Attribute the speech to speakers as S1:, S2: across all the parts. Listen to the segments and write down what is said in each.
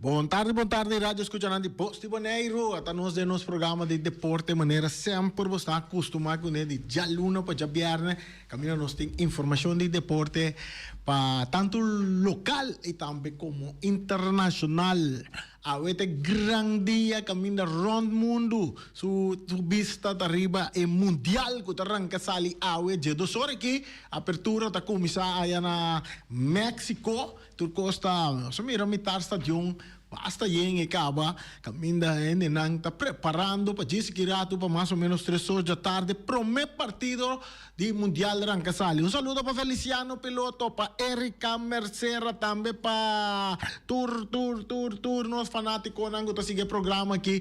S1: Bon tardi, bon tardi radio escuchanan di Bos di Boneiru. Ata nos den nos programa di deporte manera semper bo sta acostuma cune di djaluna pa djabierne. Caminda nos tin informacion di deporte pa tanto local y tambe como internacional. Awe ta e gran dia caminda rond mundo su su bista ta riba e mundial cu ta ranca sali awe djedos ora aki. Apertura ta cuminsa aya na Mexico. Tur kos ta, nos a mira mitar stadion basta yen e kaba, kaminda hendenan ta preparando pa djis ki ratu pa mas o menos tres or djatardi prome partido di mundial ranka sali. Un saludo pa Feliciano Piloto, pa Erika Mercera, tambe pa tur tur tur tur nos fanatikonan ku ta sigui e programa aki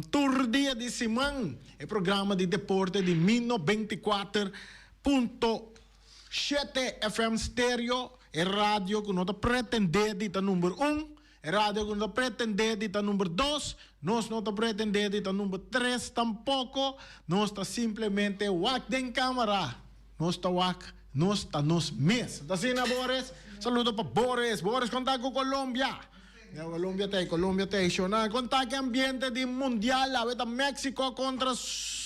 S1: tur dia di siman, e programa di deporte di mil 94 punto Shete FM Stereo, e radio ku no ta pretendé di ta number un, e radio ku no ta pretendé di ta number dos, nos no ta pretendé di ta number tres tampoko, nos ta simplemente wak den kamara, nos ta wak, nos ta nos mes. Ta asina Boris? Saludo pa Boris. Boris kon ta ku Colombia? Ya Colombia ta ei, Colombia ta ei. Shona, kon ta ki ambiente di mundial awe ta Mexico kontra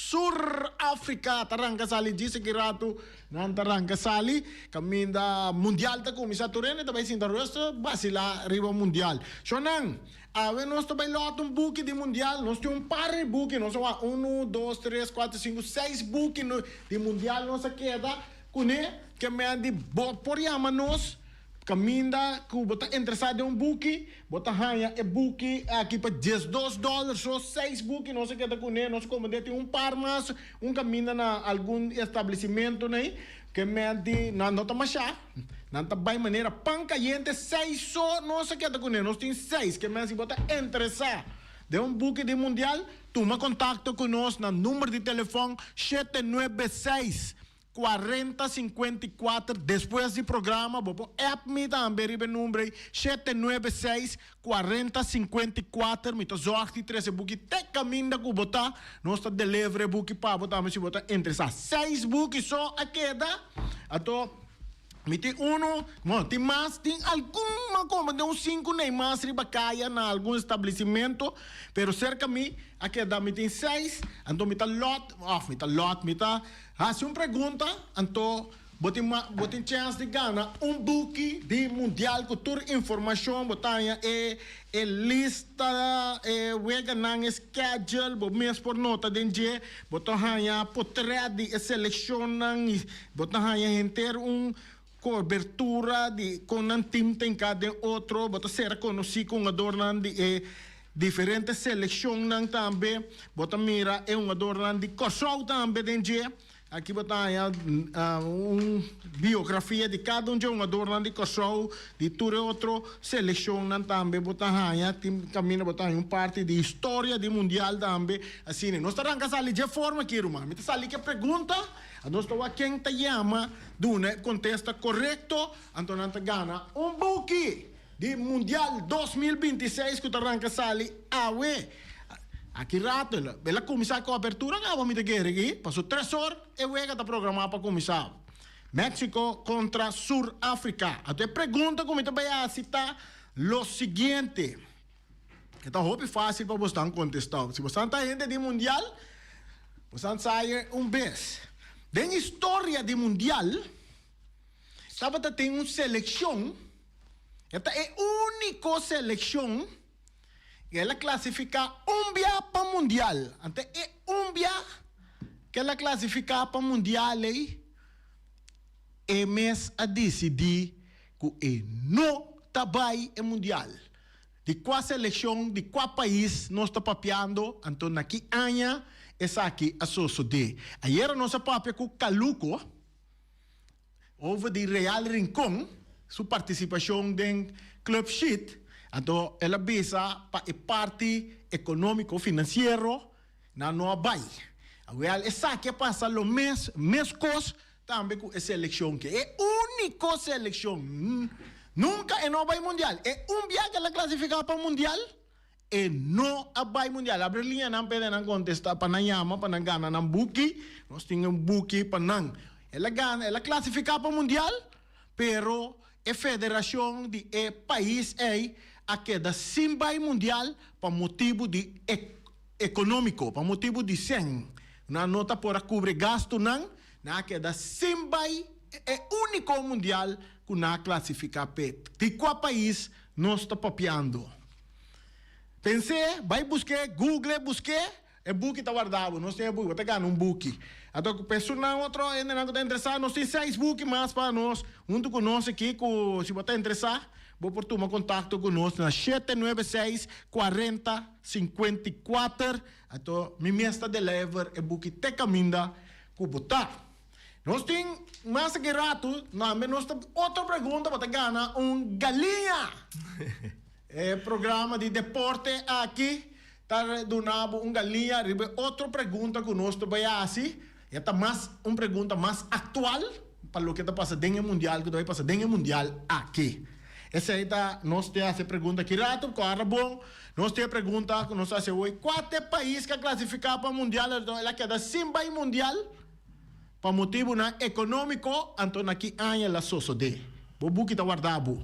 S1: Sur Africa ta ranka sali djis aki ratu nan ta ranka sali kaminda mundial ta kuminsá tur hende ta bai sinta rustig basilá riba mundial. Shonan, awe nos ta bai lòt un buki di mundial nos tin un par di buki nos a wak unu, dos, tres, kuater, sinku, seis buki di mundial nos a keda kuné ke men di bo por yama nos. Kaminda ku bo ta interesá den un buki, bo ta haña e buki aki pa diesdos dòler so, seis buki nos a keda kuné, nos komand'é tin un par mas, un kaminda na algun establesimentonan ei, ke men di nan no ta mashá, nan ta bai manera pan kayente, seis so nos a keda kuné, nos tin seis, ke men si bo ta interesá den un buki di mundial, tuma kontakto ku nos na number di telefòn shete nuebe seis. Cuarenta cincuenta y cuater Despues di programa bo por app mi tambe riba e number ei shete nuebe seis cuarenta cincuenta y cuater Mi ta zorg di trece buki te caminda cu bo ta. Nos ta deliver e buki pa bo tambe si bo ta interesa. Seis buki so a keda. Anto Mi tin uno, bueno, tin mas, tin algun mas como den un sinku nei mas riba kaya na algun establecimento, pero serka mi a keda mi tin seis, anto mi ta lot, of mi ta lot, mi ta hasi un pregunta, anto bo tin bo tin chance di gana un buki di mundial ku tur informashon, bo ta haña e e lista, e weganan, e schedule, bo mes por nota den dje, bo ta haña potret di e selekshonnan i Bo ta haña henter un kobertura di kon nan tim ta hinká den otro, bo ta sera konosí ku hungadornan di e diferente selekshonnan tambe, bo ta mira e hungadornan di Kòrsou tambe den dje. Aki bo ta haña un biografia di kada un dje hungadornan di Kòrsou, di tur e otro selekshonnan tambe bo ta haña, tin kaminda bo ta haña un parti di historia di mundial tambe. Asina, nos ta ranka sali dje forma aki ruman, mi ta sali ku e pregunta. Nos ta wak ken ta yama duna e kontesta korekto, anto nan ta gana un buki di Mundial 2026 ku ta ranka sali awe. Aki rato el a kuminsá ku apertura kaba mi ta kere aki, paso tres or e wega ta programá pa kuminsá. Mexico kontra Sur Afrika. Anto e pregunta ku mi ta bai hasi ta lo siguiente. E ta hopi fácil pa bosnan kontestá. Si bosnan ta hende di mundial, bosnan sa e un bes. Den historia di mundial, tabata tin un selekshon, e ta e úniko selekshon ku el a klasifiká un bia pa mundial. Anto e un bia ku el a klasifiká pa mundial ei, e mes a disidí ku e no ta bai e mundial. Di kua selekshon, di kua pais nos ta papiando, anto na ki aña esaki a sosodé? Ayera nos a papia ku Kaluko over di Real Rincon su partisipashon den Club Sheet, anto el a bisa pa e parti ekonómiko finansiero nan no a bai. Awel esaki a pasa lo mes, meskos Tambe ku e selekshon ke e úniko selekshon nunka e no a bai mundial. E un bia ke el a klasifiká pa mundial, e no a bai mundial. Abri liñanan p'e nan kontestá, pa nan yama, pa nan gana nan buki. Nos tin un buki pa nan. El a gana, el a klasifiká pa mundial, pero. E federashon di e pais ei a keda sin bai mundial pa motibu di ekonómiko, pa motibu di sèn. Nan no ta por a kubri gastunan, nan a keda sin bai e úniko mundial ku nan a klasifiká p'e. Di kua pais nos ta papiando? Pens'é, bai busk'é, google busk'é. E buki ta warda bo. Nos tin e buki. Bo ta gana un buki. Anto ku personanan otro hendenan ku ta interesá, nos tin seis buki mas pa nos huntu ku nos aki ku si bo ta interesá bo por tuma kontakto ku nos na 796 40 54. Anto mi mes ta deliver e buki te kaminda ku bo ta. Nos tin mas aki ratu, tambe nos ta otro pregunta bo ta gana un galiña. E programa di deporte aki ta duna bo un galiña riba e otro pregunta ku nos ta bai hasi. E ta mas un pregunta mas aktual pa loke ta pasa den e mundial ku ta bai pasa den e mundial aki. Esei ta nos te hasi e pregunta aki rato, kòrda bon, nos tin e pregunta ku nos hasi awor, kua ta e pais ku a klasifiká pa mundial anto el a keda sin bai mundial pa motibunan ekonómiko, anto na ki aña el a sosodé? Bo buki ta warda bo.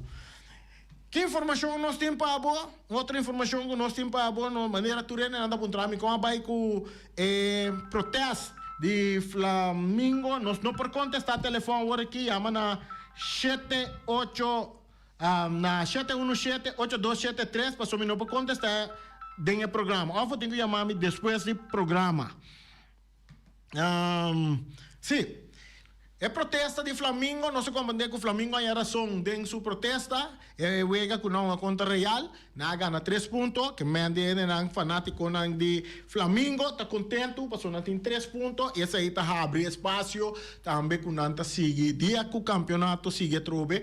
S1: Ki informashon nos tin pa bo? Otro informashon ku nos tin pa bo, no manera tur hende nan ta puntra mi kon a bai ku e protest di Flamingo, nos no por kontestá telefòn awor aki, yama na shete ocho na shete unu shete ocho dos shete tres pasobra mi no por kontestá den e programa òf bo tin ku yama mi despues di programa. Sí. E protesta di Flamingo, nos a comprende cu Flamingo haña razon den su protesta. E wega cu nan a contra Real, nan a gana tres punto. Ke men di hendenan fanaticonan di Flamingo ta contento pasobra nan tin tres punto y esey ta habri espacio tambe cu nan ta sigui dia cu campeonato sigui atrobe.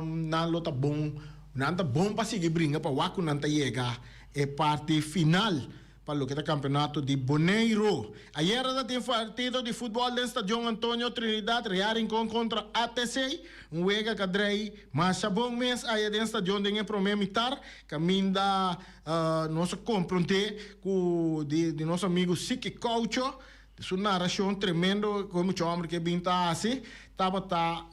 S1: Nan lo ta bon, nan ta bon pa sigui bringa pa wak cu nan ta yega e parti final. Pa loke ta kampeonato di Boneiru. Ayera ta tin partido di futbòl den Stadion Antonio Trinidad, Real Rincon kontra ATC. Un wega ka drei masha bon mes aya den stadion den e promé mitar, kaminda nos a komprondé ku di nos amigu Siki Koucho, su narashon tremendo ku e mucha hòmber ke bin ta hasi, tabata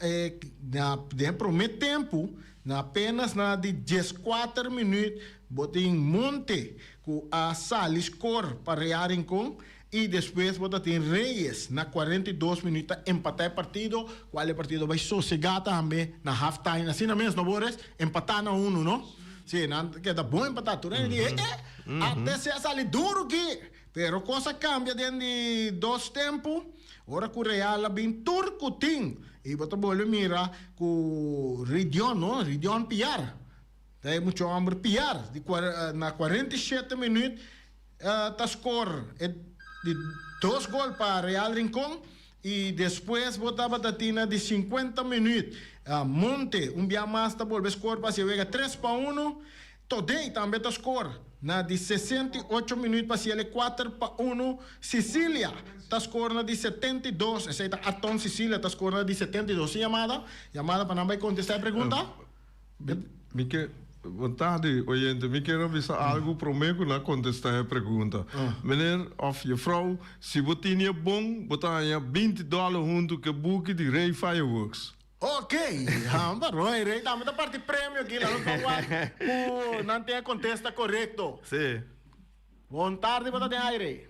S1: na den e promé tempu, na apenas na di dieskuater minüt bo tin Monte ku a sali skor pa Real Rincon i despues bo ta tin Reyes na 42 minüt ta empatá e partido, kual e partido bai sosegá tambe na half time. Asina mes no Boris? Empatá na unu no? Si, nan ta keda bon empatá. Tur hende di e e, ATC a sali duru ki! Pero kos a kambia den di dos tempu, ora ku Real a bin tur ku tin i bo ta bolbe mira ku Ridion no, Ridion Piar. Ta e mucha homber piar di na 47 minuut ta score e di dos gol pa Real Rincon y despues bo tabata tin na di 50 minuut Monte un bia mas ta bolbe score pa haci e wega 3-1. Todey tambe ta score na di 68 minuut pa haci el e 4-1. Sicilia ta score na di 72, esey ta Arton Sicilia ta score na di 72. Sin yamada? Yamada pa nan bay contesta e pregunta?
S2: Mi ke, bon tardi oyente, mi kier a bisa algu prome ku nan kontestá e pregunta. Meneer òf jefrou, si bo tini e bon, bo ta haña 20 dòler huntu ku e buki di Rey Fireworks.
S1: Ok, hamba Roy, Rey tambe ta parti premio aki, laat nos ban wak ku nan tin e kontesta korekto.
S2: Sí.
S1: Bon tardi bo ta den aire.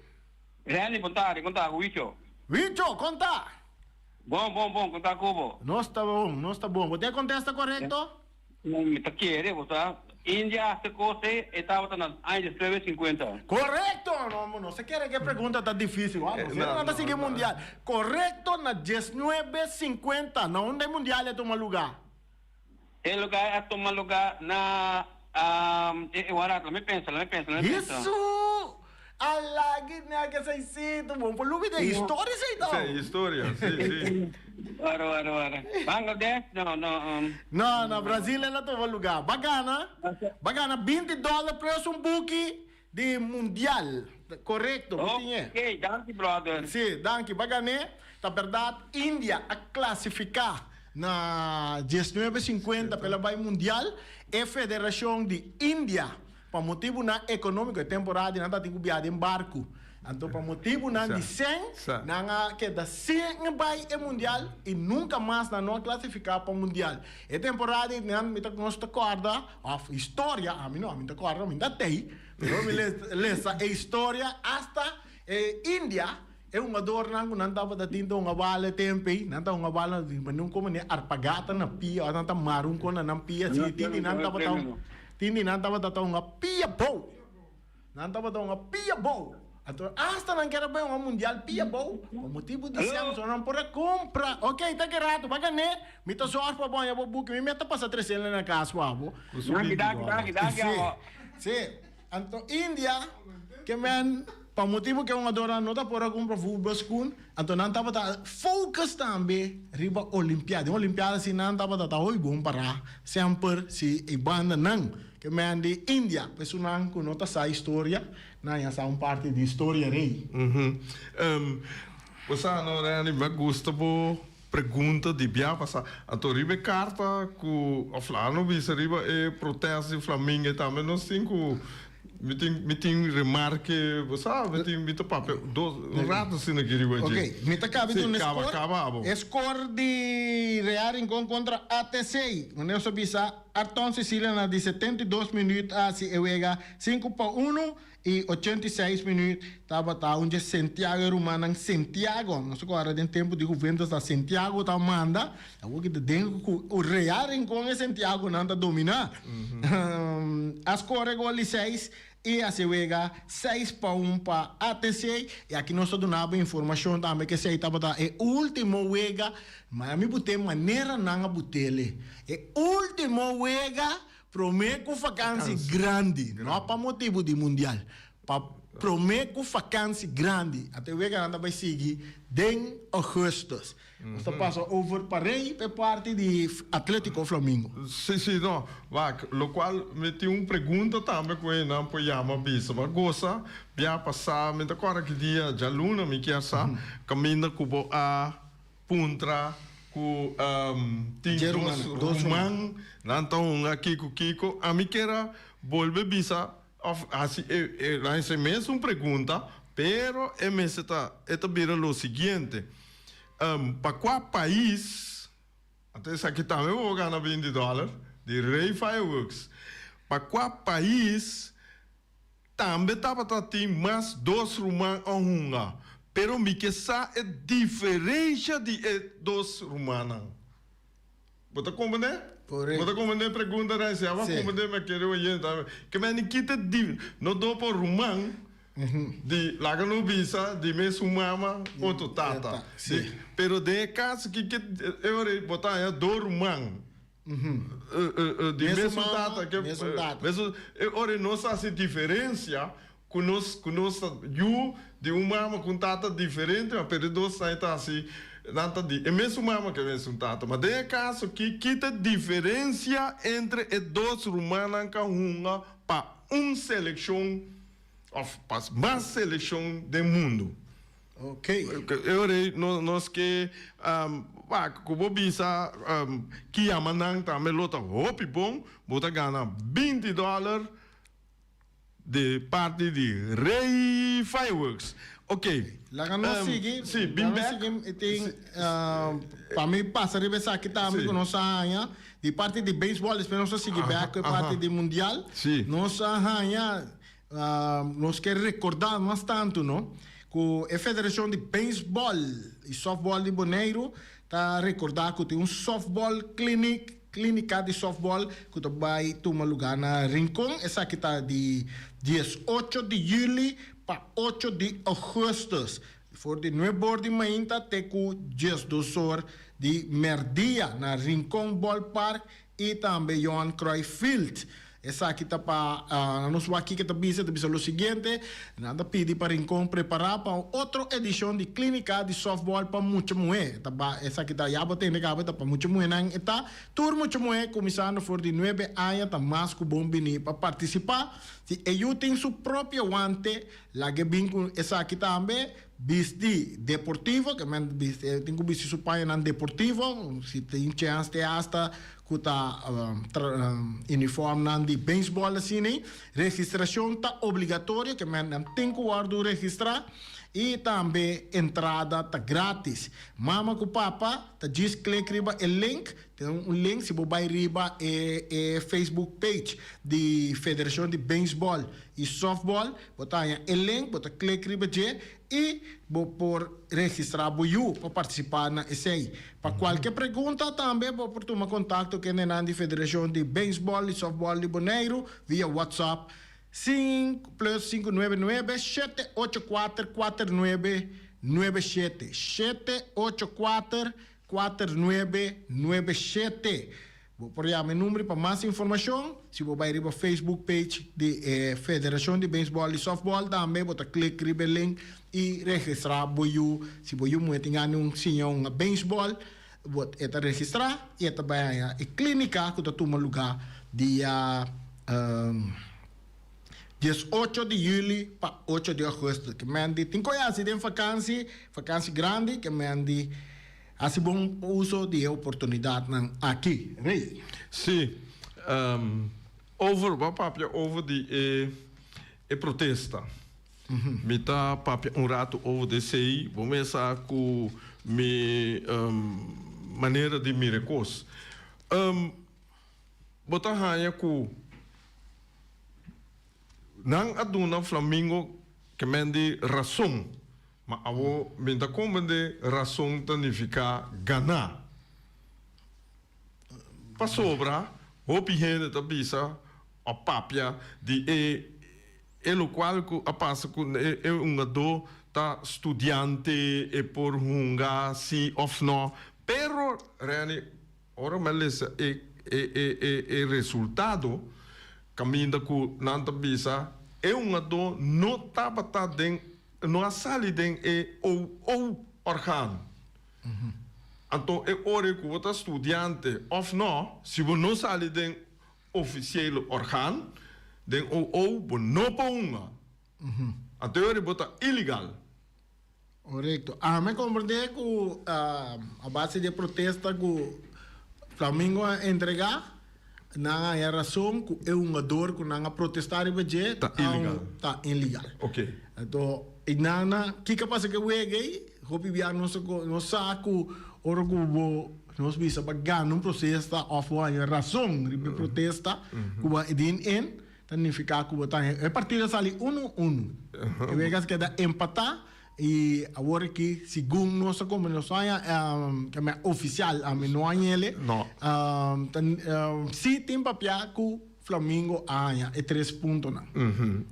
S3: Randy, bon tardi, kon ta ku Wicho?
S1: Wicho, kon ta?
S3: Bon, bon, bon, kon ta ku bo?
S1: Nos ta bon, nos ta bon. Bo tin e kontesta korekto?
S3: Mi ta kere, bo sa. India hasi kos ei, e tabata na aña 1950.
S1: Korekto! No, no se kere ku e pregunta ta difísil. Wak, no se nan ta sigui mundial. Korekto na 1950. Na unda e mundial a tuma lugá?
S3: E lugá a tuma lugá na, e warato, lami pensa, lami pensa, lami pensa.
S1: Hesu! Alagi na ke seisito, bon por lubida historia esei tau.
S2: Sí, historia, sí, sí.
S3: Wara, wara, wara. Bangladesh? No, no.
S1: No, na Brasil el a tuma lugá. Ba gana, ba gana 20 dòler plus un buki di mundial. Korekto, bo tin e.
S3: Ok, danki brother.
S1: Sí, danki. Ba gan'é. Ta bèrdat, India a klasifiká na 1950 pa el a bai mundial. E federashon di India Pa motibunan ekonómiko e temporada di nan ta tin ku biaha den barku. Anto pa motibunan di sèn, nan a keda sin bai e mundial i nunka mas nan no a klasifiká pa mundial. E temporada ei nan mi ta nos ta kòrda, òf historia, ami no, ami ta kòrda, mi ta tei, pero mi lesa e historia asta e India, e hungadornan ku nan tabata tin ta hunga bala e tempu ei, nan ta hunga bala manera un komo manera arpagata na pia òf nan ta mara un kon na nan pia, si tin di nan tabata tin di nan tabata ta hunga pia bou. Nan tabata un a pia bou. Anto asta nan kier a bai un a mundial pia bou, pa motibu di Samson nan por a kumpra. Ok, ta ki ratu, ba gané. Mi ta sòrg pa bo haña bo buki. Mi mester pasa tresel na kas ku abo.
S3: Danki, danki, danki, danki abo.
S1: Sí. Anto India, ke men, pa motibu ke hungadornan no ta por a kumpra voetbalschoen, anto nan tabata focus tambe riba Olimpiada. Den Olimpiada si nan tabata ta hopi bon pará semper si e bandanan. Ke men di India, pa esunnan ku no ta sa historia, nan ya sa un parti di historia rei.
S2: Bo sa no Randy, mi a gusta bo pregunta di bia pasa. Anto riba e karta ku Aflano bisa riba e protest di Flamingo e tambe nos tin ku mi tin mi tin remarke, bo sa, mi tin mi ta papia dos un rato asina aki riba dje.
S1: Ok, mi ta kabi
S2: Sí,
S1: duna e
S2: kaba
S1: skor.
S2: kaba abo.
S1: E skor di Real Rincon kontra ATC. Manera nos a bisa. Arton Cecilia na di 72 minuut a hasi e wega 5-1 i 86 minuut tabata un dje Sentiago e rumannan Sentiago. Nos ta kòrda den tempu di Juventus ta Sentiago ta manda, awor ki ta den ku Real Rincon e Sentiagonan ta dominá. A skore gol di seis i hasi e wega 6-1 pa ATC. I aki nos ta duna bo informashon tambe ku esei tabata e último wega. Ma mi but'é manera nan a but'é. E último wega promé ku fakansi grandi, no pa motibu di mundial, pa promé ku fakansi grandi. Anto e weganan ta bai sigui den ougùstùs. Nos ta pasa over pa Rey pa e parti di Atletico Flamingo.
S2: Sí, sí, no. Wak, lokual mi tin un pregunta tambe ku einan por yama bisa. Bo a gosa bia pasá, mi ta kòrda ki dia, djaluna mi kier sa, kaminda ku bo a puntra ku tin dos ruman nan ta hunga kiko kiko. Ami kier a bolbe bisa of hasi e e mesun pregunta, pero e mester ta e ta bira lo siguiente, pa kua pais, anto esaki tambe bo por gana binti dòler di Rey Fireworks, pa kua pais Tambe tabata tin mas dos ruman a hunga, pero mi ke sa e diferensha di e dos rumannan. Bo ta komprendé? Bo ta komprendé e pregunta, Renzi? Aba komprendé mi a kere oyente tambe. Ke meni kita di no do pa ruman di laga no bisa di mesun mama otro tata. Pero den e kaso ki ke e ora ei bo ta haña dos ruman. Di mesun tata ke mesun e ora nos hasi diferencia ku nos ku nos ta yu di un mama ku un tata diferente ma pero e dos nan ta hasi nan ta di e mesun mama ku e mesun tata ma den e kaso aki kita diferencia entre e dos rumannan ka hunga pa un selekshon of pa mas selekshon den mundu.
S1: Ok.
S2: E ora ei nos ke wak ku bo bisa ki yama nan tambe lo ta hopi bon. Bo ta gana 20 dòler di parti di Rey Fireworks. Ok.
S1: Laga nos sigui.
S2: Si, bin bek.
S1: Laga nos sigui. E tin pa mi pasa riba esaki tambe ku nos a haña di parti di beisbòl. Despues nos ta sigui bek ku e parti di mundial. Nos a haña. Nos ke rekordá mas tantu no ku e Federashon di Beisbòl i Sòftbòl di Boneiru ta rekordá ku tin un sòftbòl clinic, klínika di sòftbòl, ku ta bai tuma lugá na Rincon. Esaki ta di 18 di yüli pa 8 di ougùstùs, for di nuebe or di mainta te ku 12 or di mèrdia na Rincon Ballpark i tambe Johan Cruyff Field. Esaki ta pa nos wak kiko ta bisa, ta bisa lo siguiente, Nan ta pidi pa Rincon prepara pa un otro edicion di clinica di softball pa mucha muhe. Ta ba esaki ta ya bo tende caba ta pa mucha muhenan e ta. Tur mucha muhe cuminsando for di nuebe aña ta mas cu bon bini pa participa. Si e yu tin su propio wante, lag'e bin cu esaki tambe. Bisti deportivo, ke men bisti e tin ku bisti su pañanan deportivo, si tin chèns te asta ku ta uniformnan di beisbòl asina. Registrashon ta obligatorio, ke men nan tin ku wòrdu registrá i tambe entrada ta grátis. Mama ku papa ta djis klik riba e link, tin un link si bo bai riba e e Facebook page di Federashon di Beisbòl i Sòftbòl, Bo ta haña e link, bo ta klik riba dje i bo por registrá bo yu pa partisipá na esei. Pa kualke pregunta tambe bo por tuma kontakto ku hendenan di Federashon di Beisbòl i Sòftbòl di Boneiru via WhatsApp sin plus sinku nuebe nuebe shete ocho kuater kuater nuebe nuebe shete, shete ocho kuater kuater nuebe nuebe shete. Bo por yama e number pa mas informashon. Si bo bai riba Facebook page di e Federashon di Beisbòl i Sòftbòl tambe bo ta klik riba e link i registrá bo yu. Si bo yu muhé tin gana di un siña un beisbòl, bo e ta registrá i e ta bai haña e klínika ku ta tuma lugá dia 18 di yüli pa 8 di ògùstùs. Ke men di tin koe hasi den fakansi, fakansi grandi, ke men di. Hasi bon uso di e oportunidatnan aki, Rey.
S2: Sí, over, bo a papia over di e e protesta. Mi ta papia un ratu over di esei, bo mesa ku mi manera di mira e kos. Bo ta haña ku nan a duna Flamingo kemen di rason. Ma awo mi ta comprende rason ta nifica gana. Pasobra hopi hende ta bisa o papia di e e locual cu a pasa cu e e hungador ta studiante e por hunga si of no. Pero Renny ora mi a lesa e e e e e resultado caminda cu nan ta bisa e hungador no tabata den No a sali den e OO orgaan. Anto e ora ku bo ta studiante òf no, si bo no sali den ofisiele orgaan, den OO, bo no por hunga. Anto e ora bo ta ilegal.
S1: Korekto. Ami a komprendé ku a base di e protesta ku Flamingo a entregá, Nan a haña rason ku e hungador ku nan a protestá riba dje
S2: Ta ilegal.
S1: ta ilegal.
S2: Ok.
S1: Anto i nan na kiko a pasa ku e wega ei? Hopi bia nos a nos sa ku ora ku bo nos bisa pa gana un protesta òf bo haña rason riba e protesta ku bo a dien in ta nifiká ku bo ta haña e partido a sali unu unu. E wega a keda empatá. I awor aki, segun nos a komprende, nos no haña keme ofisial, ami no hañ'ele.
S2: No.
S1: Ta si tin papia ku Flamingo a haña e tres puntonan.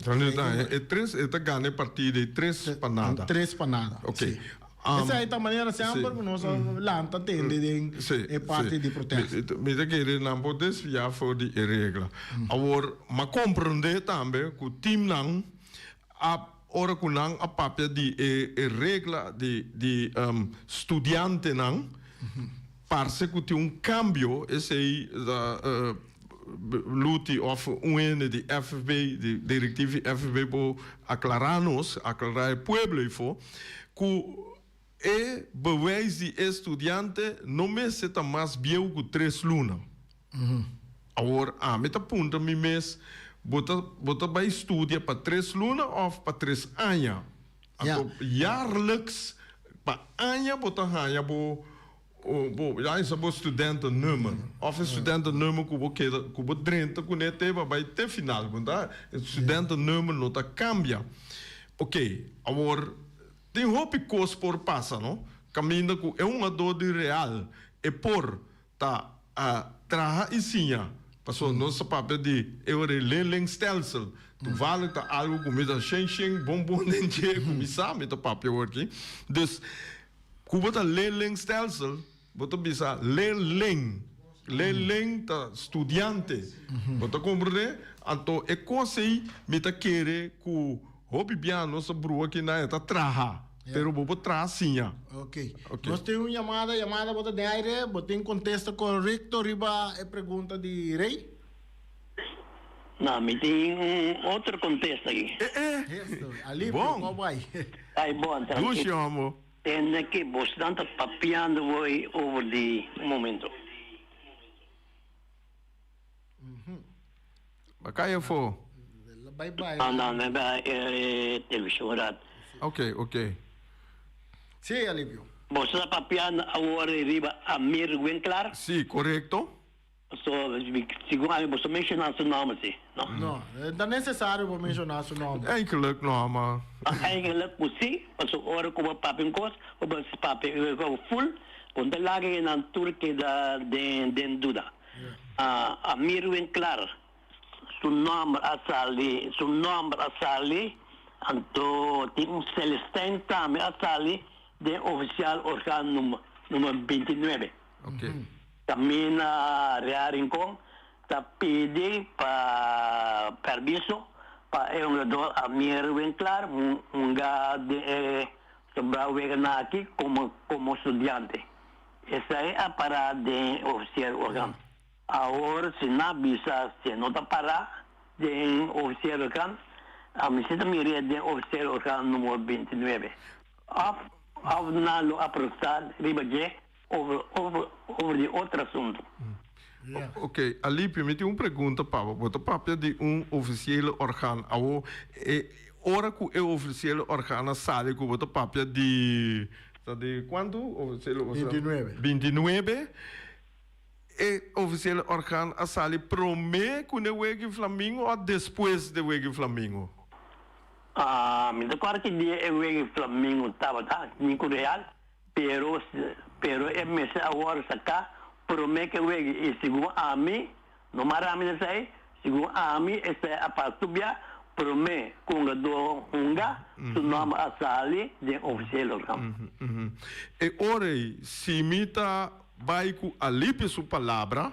S2: Flamingo ta haña e tres, e ta gana e partido ei tres pa nada.
S1: Tres pa nada,
S2: Ok.
S1: si. Esei ta manera semper ku nos a lanta tende den e parti di protesta.
S2: Mi ta kere nan por desviá for di e regla. Awor, m'a komprende tambe ku timnan A Ora ku nan a papia di e e regla di di studiantenan, parse ku tin un kambio, esei ta Luti òf un hende di FFB, di direktiv di FFB por aklará nos, aklará e pueblo eifo, ku e bewijs di e studiante no mester ta mas bieu ku tres luna. Awor ami ta puntra mi mes, bo ta bo ta bai studia pa tres luna of pa tres aña? Anto jaarlijks pa aña bo ta haña bo bo ya esa bo studentennummer of e studentennummer ku bo keda ku bo drenta kuné te pa bai te final bo ta e studentennummer no ta kambia. Oke awor tin hopi kos por pasa no kaminda ku e hungadó di Real e por Ta a traha i siña. Pasobra nos ta papia di e ora e leerlingstelsel. Toevallig ta algo ku mi ta shen shen bon bon den dje ku mi sa mi ta papia awor aki. Dus ku bo ta leerlingstelsel bo ta bisa leerling. Leerling ta studiante. Bo ta komprende? Anto e kos ei mi ta kere ku hopi bia nos ta brua kinan e ta traha. Pero bo por traha siña.
S1: Ok. Nos tin un yamada, yamada bo ta den aire, bo tin contesta correcto riba e pregunta di Rey?
S4: No, mi tin un otro contesta aki.
S2: Eh eh!
S1: Esto, alivio,
S2: Bon.
S1: ko bai.
S4: Ay, bon,
S2: Dushi
S4: tranquilo.
S2: homo.
S4: Tende ke bosnan ta papiando hoy over di un momento.
S2: Ba kai afo.
S1: Bye bye.
S4: No, no, no, e television rat.
S2: Ok, ok.
S1: Sí, Alivio.
S4: Boso ta papiando awor riba Amir Winklaar?
S2: Sí, korekto.
S4: So, segun ami boso menshoná su nòmber si, no?
S1: No, ta nesesario pa menshoná su nòmber.
S2: Eigenlijk no, ma.
S4: Eigenlijk ku si, pasobra ora ku bo papia un kos, bo papia e kos ful, bo no ta laga e nan tur keda den duda. Amir Winklaar su nòmber a sali, su nòmber a sali, anto tin un Celestijn tambe a sali den ofisial orgaan number 29.
S2: Ok.
S4: Camina Real Rincon ta pidi pa permiso pa e hungador Amir Winklaar hunga den e sobrá weganan aki como como studiante. Esei a para den ofisiel organ. Awor si nan bisa si e no ta para den ofisiel organ, ami si ta mir'é den ofisiel organ numero 29. Of of nan lo a protestá riba dje Over, over, over di otro asunto.
S1: Yeah.
S2: Ok, Alipio, mi tin un pregunta pa bo. Bo ta papia di un ofisiele orgaan. Awo, e ora ku e ofisiele orgaan a sali ku bo ta papia di, ta di kuantu ofisiele orgaan?
S1: 29.
S2: 29. E ofisiele orgaan a sali promé ku ne wega Flamingo o despues de wega Flamingo?
S4: Ah, mi ta kòrda ki dia e wega Flamingo tabata, ni ku Real. Pero, pero e mester a wòrdu saká promé ke wega i segun ami, no mara ami na esei, segun ami esei a pas tubia promé ku hungadó hunga, su nòmber a sali den ofisiel organ.
S2: E ora ei, si mi ta bai ku Alipio su palabra,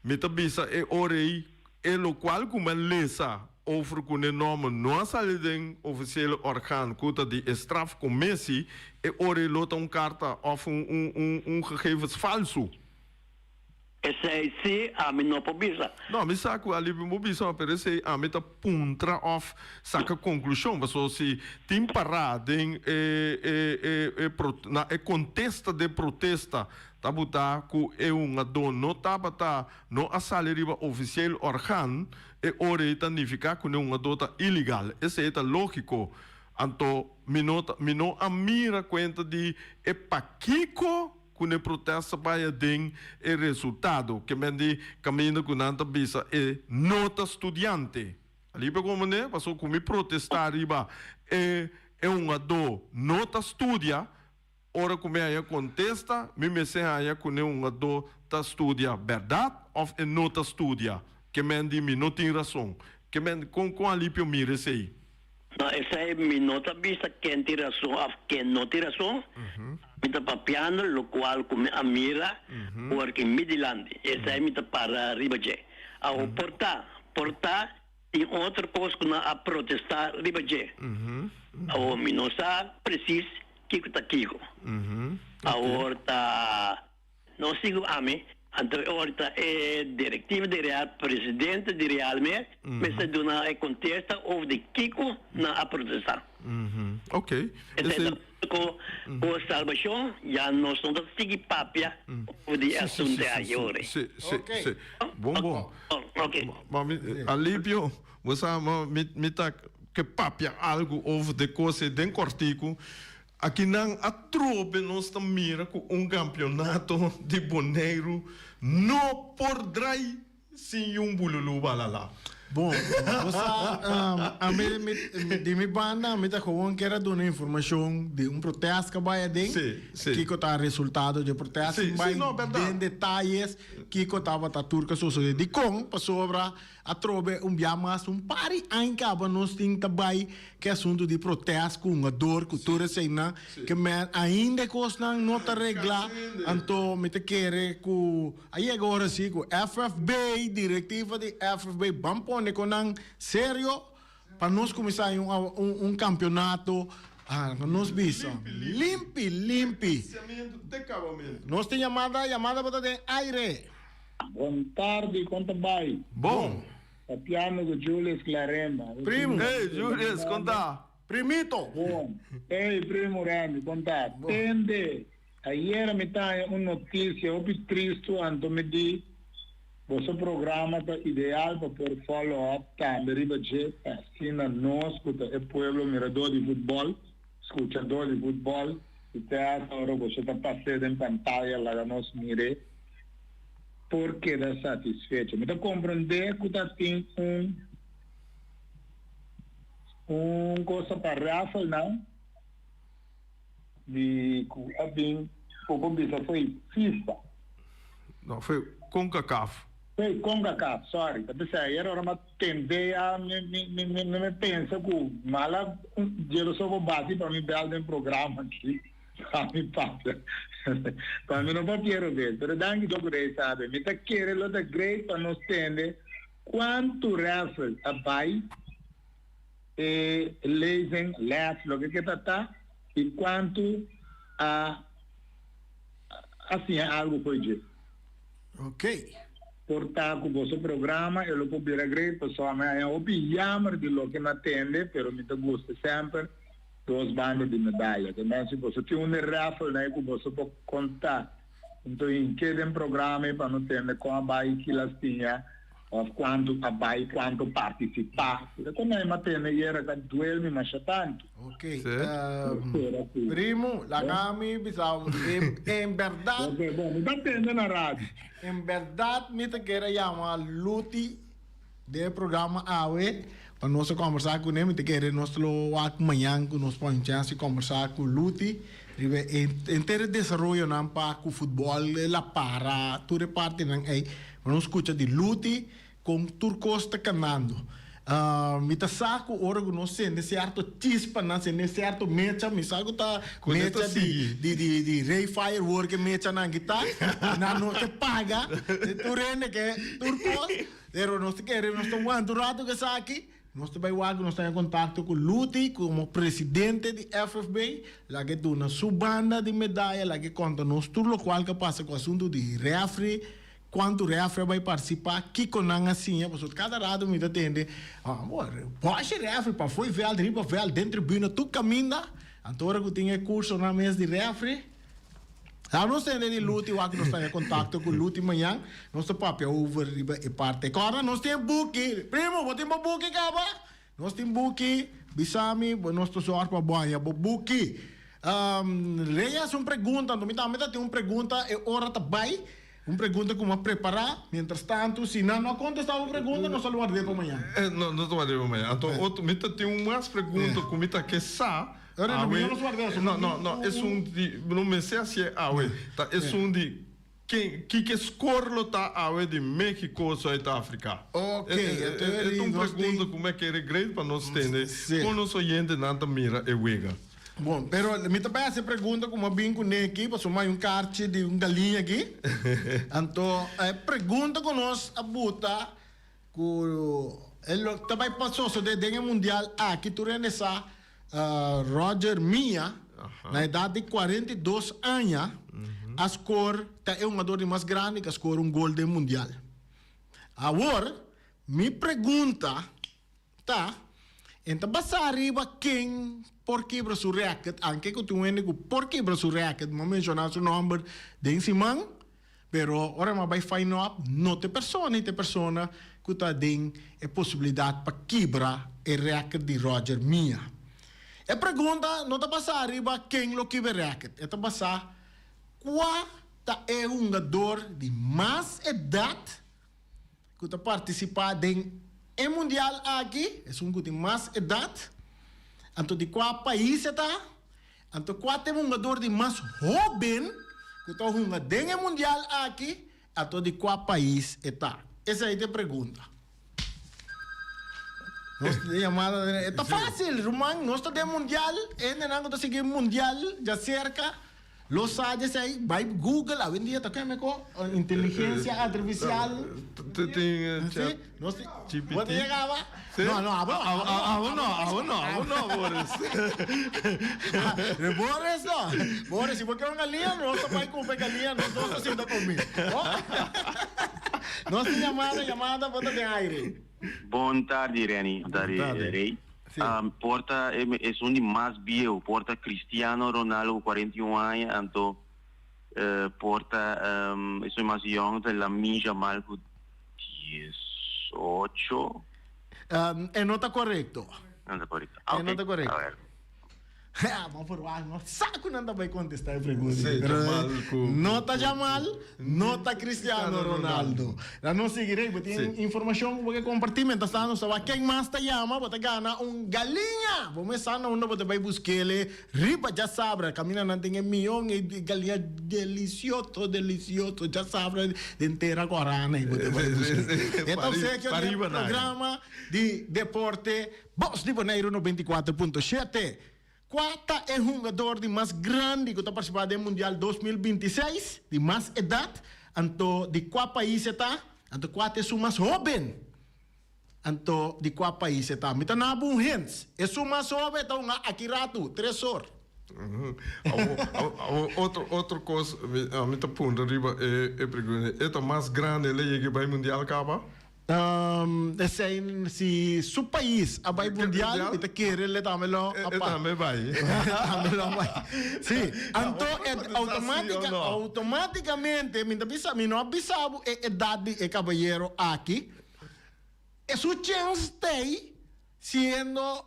S2: mi ta bisa e ora ei e lokual ku mi a lesa Over ku ne nòmber no a sali den ofisiele orgaan ku ta di e strafcommissie, e ora ei lo ta un karta òf un un un un gegevens falsu.
S4: Esei si ami no por bisa.
S2: No, mi sa ku alivio bo bisa, pero esei ami ta puntra òf saka konklushon, pasobra si tin pará den e e e e na e kontesta den protesta ta buta ku e hungadó no tabata no a sali riba ofisiel orgaan, E ora ei ta nifiká ku un adó ta ilegal. Esei ta lógiko. Anto mi no ta, mi no a mira kuenta di e pakiko ku ne protesta bai aden e resultado. Ke men di kaminda ku nan ta bisa e no ta studiante. Alí pa komprendé? Pasobra ku mi protestá riba e e un adó no ta studia, Ora ku mi haña kontesta, mi mester haña ku ne hungadó ta studia bèrdat òf e no ta studia. Ke men di mi no tin rason. Ke men, kon kon Alipio mira esei?
S4: No, esei mi no ta bisa ken tin rason òf ken no tin rason. Mi ta papiando lokual ku mi a mira ora ki mi dilanti. Esei mi ta para riba dje. Awor por ta, por ta tin otro kos ku nan a protestá riba dje. Awor mi no sa presis Kiko ta kiko? Awor ta no sigu ami, anto e ora ta e directiva di Real, presidente di Real mes, mester duna e contesta over di kiko nan a protesta.
S2: Ok.
S4: Esei ta cu cu salbacion ya nos no ta sigui papia over di e asunto aki ora.
S2: Si, si, si. Bon, bon.
S4: Ok.
S2: Ma mi, Alipio, Bo sa, ma mi, mi ta ke papia algu over de kos ei den kòrtiku. Akinan atrobe nos ta mira ku un kampionato di Boneiru no por drai sin yun bululu balala.
S1: Bon, bo sa, ami, mi, di mi banda, mi ta gewoon kier a duna informashon di un protest ku a bai aden.
S2: Sí, sí.
S1: Kiko ta resultado di e protest.
S2: Sí, sí,
S1: Bai
S2: no, bèrdat.
S1: den detayes kiko tabata tur ku a sosodé. Dikon? Pasobra Atrobe un bia mas un par di aña kaba nos tin ta bai ke asuntu di protest ku hungador ku tur eseinan ke men ainda e kosnan no ta regla anto mi ta kere ku a yega ora si ku FFB direktiva di FFB ban pone kon nan serio pa nos kuminsá un un kampionato nos bisa limpi limpi nos tin yamada yamada bo ta den aire.
S5: Bon tardi, kon ta bai?
S2: Bon.
S5: Papiando ku Julius Clarenda.
S1: Primo.
S2: Hey, Julius, kon ta?
S1: Primito.
S5: Bon. Hey, primo Randy, kon ta? Tende, ayera mi ta haña un notisia hopi tristu anto mi di boso programa ta ideal pa por follow up tambe riba dje pa asina nos ku ta e pueblo miradó di futbòl, skuchadó di futbòl i te hasta ora boso ta pas'é den pantaya laga nos mir'é. por keda satisfecho. Mi ta comprende cu ta tin un un cosa pa raffle-nan di cu a bin cu por bisa fo'i FIFA.
S2: No, fo'i Concacaf.
S5: Fo'i Concacaf, sorry. Ta bisa ayer ora m'a tende ya mi mi mi mi pensa cu mala djero so por bati pa mi bel den programa aki. Pa mi papia. Pa mi no papia robes. Pero danki Dok Rey sabe. Mi ta kere lo ta great pa nos tende cuantu raffle a bay e lezing, les, loke ke ta ta y cuantu a a siña algo fo'i dje.
S1: Ok.
S5: Por ta cu boso programa e lo por bira great pasobra mi a haña hopi jammer di loke mi a tende pero mi ta gusta semper. Dos banda di medaya. Te men si boso tin un di raffle na e ku boso por konta. Nto hinke den programa ei pa no tende kon a bai ki lastiña of kuantu a bai, kuantu partisipá. Te kon mi a tende yera ta duel mi masha tantu.
S1: Ok, primo, laga mi bisa bo, en berdad.
S5: Ok, bon, mi ta tende na radio.
S1: En berdad mi ta kere yama Luti. Den e programa awe pa nos a kombersá kuné, mi ta kere nos lo wak mañan ku nos pon chèns di kombersá ku Luti riba e henter e desaroyonan pa ku futbòl la para tur e partinan ei pa nos skucha di Luti kon tur kos ta kanando. Mi ta sa ku ora ku nos sende sierto chispanan, sende sierto mecha, mi sa ku ta mecha di di di di Rey Firework e mechanan ki ta, nan no ke paga, tur hende ke tur kos. Pero nos ta kere, nos ta wanta un rato ku esaki, nos ta bai wak ku nos ta den kontakto ku Luti komo presidente di FFB, laga e duna su banda di medaya, laga e konta nos tur lokual ku a pasa ku asuntu di refri, kuantu refri a bai partisipá, kiko nan a siña, pasobra kada rato mi ta tende, bòshi refri pafó e vèlt, riba vèlt, den tribuna, tur kaminda, anto ora ku tin e kursonan mes di refri. Laat nos tende di Luti wak nos ta den contacto cu Luti mañan. Nos ta papia over riba e parte. Corda nos tin e buki. Primo, bo tin bo buki caba? Nos tin buki. Bisa mi, nos ta zorg pa bo haña bo buki. Rey haci un pregunta, anto mi tambe ta tin un pregunta e ora ta bay. Un pregunta cu mi a prepara. Mientras tanto, si nan no a contesta bo pregunta, nos ta lo ward'é pa mañan.
S2: No, nos ta ward'é pa mañan. Anto otro, mi ta tin un mas pregunta cu mi ta ke sa.
S1: Awe,
S2: no, no, no, esun di, no mester hacié awe, ta esun di ken, kiko score lo ta awe di Mexico, Zuid Afrika?
S1: Ok,
S2: E ta un pregunta cu mi a kere great pa nos tende con nos oyentenan ta mira e wega.
S1: Bon, pero mi ta bai haci e pregunta cu mi a bin cune aki, pasobra mi hay un karchi di un galiña aki. Anto, e pregunta cu nos a buta cu e lo ta bai pa sosode den e mundial aki, tur hende sa Roger Milla, na edat di 42 aña, a score, ta e hungador di mas grandi cu a score un gol den mundial. Awor, mi pregunta ta, en ta basa riba ken por kibra su record, anke cu tin un hende cu por kibra su record, mi a menciona su nomber den siman, pero ora mi a bay find up, no ta e persona y ta e persona cu ta den e posibilidad pa kibra e record di Roger Milla. E pregunta no ta basa riba ken lo kibra e record, e ta basa cua ta e hungador di mas edad ku ta partisipá den e mundial aki, esun ku tin mas edat, anto di kua pais e ta, anto kua ta e hungador di mas hóben ku ta hunga den e mundial aki, anto di kua pais e ta. Esei ta e pregunta. Nos tin yamada den e ta fácil, ruman, nos ta den mundial, e hendenan ku ta sigui mundial djaserka lo sa djesei, bai Google, awendia ta keme ko inteligencia artificial.
S2: Tin
S1: Si, nos tin, bo ta yega aba? No, no, abo no,
S2: abo no, abo no, abo no, Boris.
S1: Boris no, Boris, si bo ke un galiña, nos ta bai kumpra e galiña, nos dos ta sinta komi. Nos tin yamada, yamada, bo ta den aire.
S6: Bon tardi Renny, bon tardi Rey. Por ta esun di mas bieu, por ta Cristiano Ronaldo ku 41 aña, anto por ta esun di mas yong ta Lamine Yamal ku 18.
S1: E no ta korekto.
S6: No ta korekto.
S1: E no ta korekto. Ma por wak no sa ku nan ta bai kontestá e pregunta.
S2: Sí,
S1: Pero
S2: Jamal ku-
S1: no ta Jamal, no ta Cristiano Ronaldo. Dan nos sigui Rey, bo tin
S2: Sí.
S1: informashon ku bo ke kompartí? Mientras tanto nos ta wak ken mas ta yama, bo ta gana un galiña. Bo mes sa na unda bo ta bai busk'el riba djasabra. Kaminda nan tin e mion e galiña delisioso, delisioso. Djasabra den tera Korana ei bo ta bai busk'el. E ta obsekio di e
S2: Pariba nan.
S1: programa di deporte Bos di Boneiru 94.7, Kua ta e hungador di mas grandi ku ta partisipá den Mundial 2026, di mas edat? Anto di kua pais e ta? Anto kua ta esun mas hóben? Anto di kua pais e ta? Mi ta na bo un hint. Esun mas hóben ta hunga aki ratu, tres or.
S2: Awor, otro, otro kos mi ta puntra riba e pregunta. E ta mas grandi el a yega bai Mundial kaba?
S1: Esei si su pais a bai mundial mi ta kere le tambe lo a
S2: E tambe bai.
S1: Tambe lo a bai. Si, anto e automatica automaticamente mi ta bisa mi no a bisa bo e edad di e cabayero aki e su chens t'ei siendo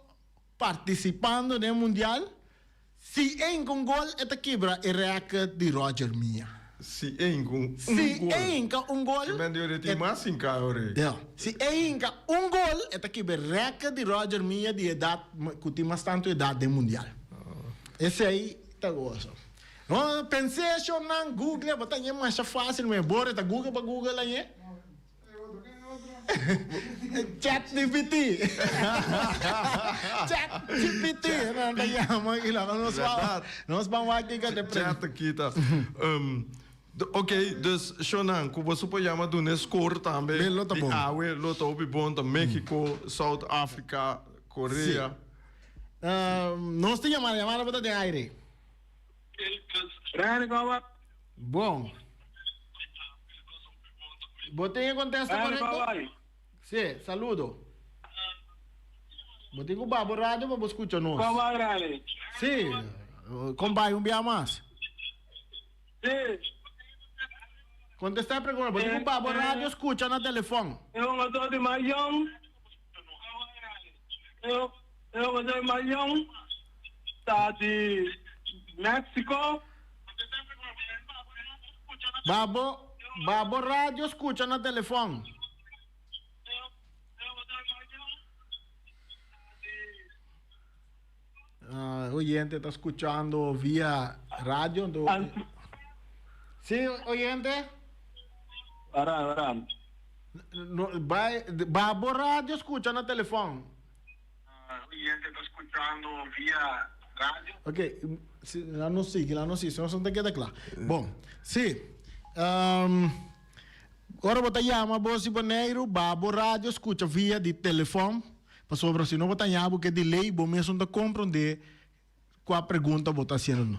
S1: participando den mundial. Si e hinka un gol e ta kibra e record di Roger Milla.
S2: Si e hinka un gol.
S1: Si e hinka un gol.
S2: Ke men di ora e tin mas hinka ora.
S1: Ja. Si e hinka un gol e ta kibra e record di Roger Milla di edat ku tin mas tantu edat den mundial. Esei ta goso. No penseshonnan google bo ta hañ'e masha fácil men bor e ta google pa google hañ'e. Chat GPT. Chat GPT. Nan ta yama y laga nos
S2: Verdad.
S1: Nos ban wak kiko te pre.
S2: Chat kita. Ok, dus Shonan, ku boso por yama duna e score tambe.
S1: Be lo ta
S2: Di
S1: bon.
S2: awe lo ta hopi bon ta Mexico, South Africa, Korea.
S1: Nos tin yamada, yamada bo ta den aire.
S3: Rani, koba?
S1: Bon. Bo tin e contesta
S3: Rani,
S1: correcto?
S3: koba?
S1: Sí, saludo. Bo tin cu babo radio pa bo scucha nos.
S3: Koba, Rani?
S1: Sí, compay un bia mas.
S3: Sí.
S1: Contesta e pregunta. Bo tin cu babo radio scucha na telefon.
S3: E hungador di mas yong. E hungador di mas yong ta di Mexico.
S1: Babo, babo radio scucha na telefon. Uh, oyente ta scuchando via radio. Anto, sí, oyente?
S3: Ara, ara.
S1: No, bai, babo radio scucha na telefon.
S3: Oyente ta scuchando via radio.
S1: Ok, si, la no sigui, la no sigui, si no ta keda kla. Bon, si. Um, ora bo ta yama bo si Boneiru, babo radio scucha via di telefon, pasobra si no bo ta ña bo ke delay, bo mes no ta comprende Kua pregunta bo ta hasiendo?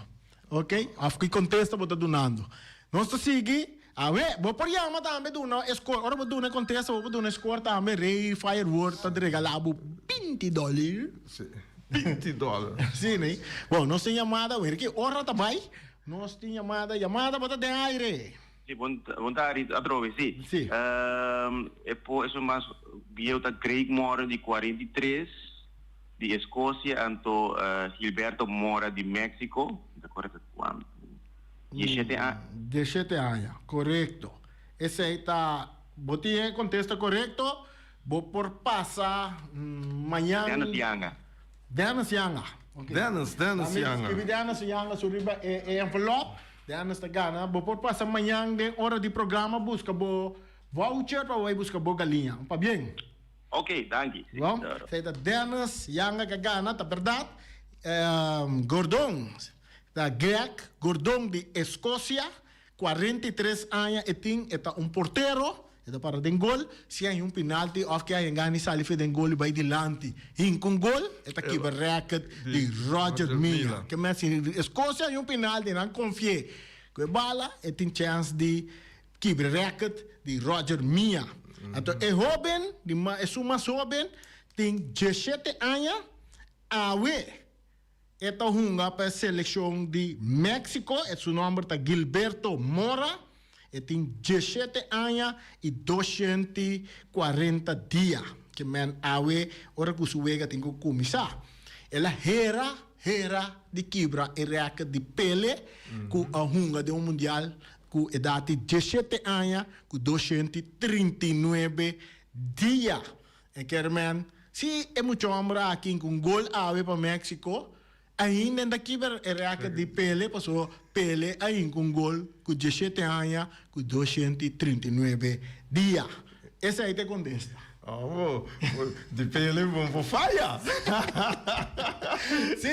S1: Ok, of ki kontesta bo ta dunando? Nos ta sigui. Awe, bo por yama tambe duna e score. Ora bo duna e kontesta, bo por duna e score tambe. Rey Firework ta regalá bo binti dòler.
S2: Sí, binti dòler.
S1: Sí, ne? Bon, nos tin yamada. Weri ki ora ta bai? Nos tin yamada. Yamada, bo ta den aire.
S6: Sí, bon, bon tardi atrobe, sí.
S1: Sí.
S6: E po esun mas bieu ta Craig Moore di 43. Di Escocia anto Gilberto Mora di Mexico, mi ta corda ta cuanto, dieshete aña.
S1: Dieshete aña, corecto. Esey ta, bo tin e contesta corecto, bo por pasa mañan.
S6: Dennis Yanga.
S1: Dennis Yanga, ok.
S2: Dennis, Dennis Yanga.
S1: Scribi Dennis Yanga su riba e envelop, Dennis ta gana. Bo por pasa mañan den ora di programa busca bo voucher pa bo bay busca bo galiña. Pabien.
S6: Ok, danki. Sí,
S1: Bon,
S6: claro.
S1: esei ta Dennis Yanga ke gana, ta berdad. Gordon, ta Greg Gordon di Escocia, 43 aña e tin, e ta un portero, e ta para den gol, si hay un penalti of ke hay gana i sali fe den gol i bai dilanti hinka un gol, e ta kibra record di Roger Milla. Ke men si Escocia hay un penalti nan konfi'é ku e bala, e tin chèns di kibra record di Roger Milla. Anto e hoben, di ma, esun mas hoben, tin 17 aña, awe e ta hunga pa e selekshon di Mexico, e su nomber ta Gilberto Mora, e tin 17 aña i 240 dia. Ke men awe ora ku su wega tin ku kuminsá. El a hera hera di kibra e rèkòrt di Pele ku a hunga den un mundial ku edat di 17 aña ku 239 dia. E kier men, si e mucha hòmber aki ku un gol awe pa Mexico, ainda e ta kibra e rèkòrt di Pele pasobra Pele a hinka un gol ku 17 aña ku 239 dia. Esei ta e kontesta.
S2: Oh, di Pele bon por faya.
S1: Sí,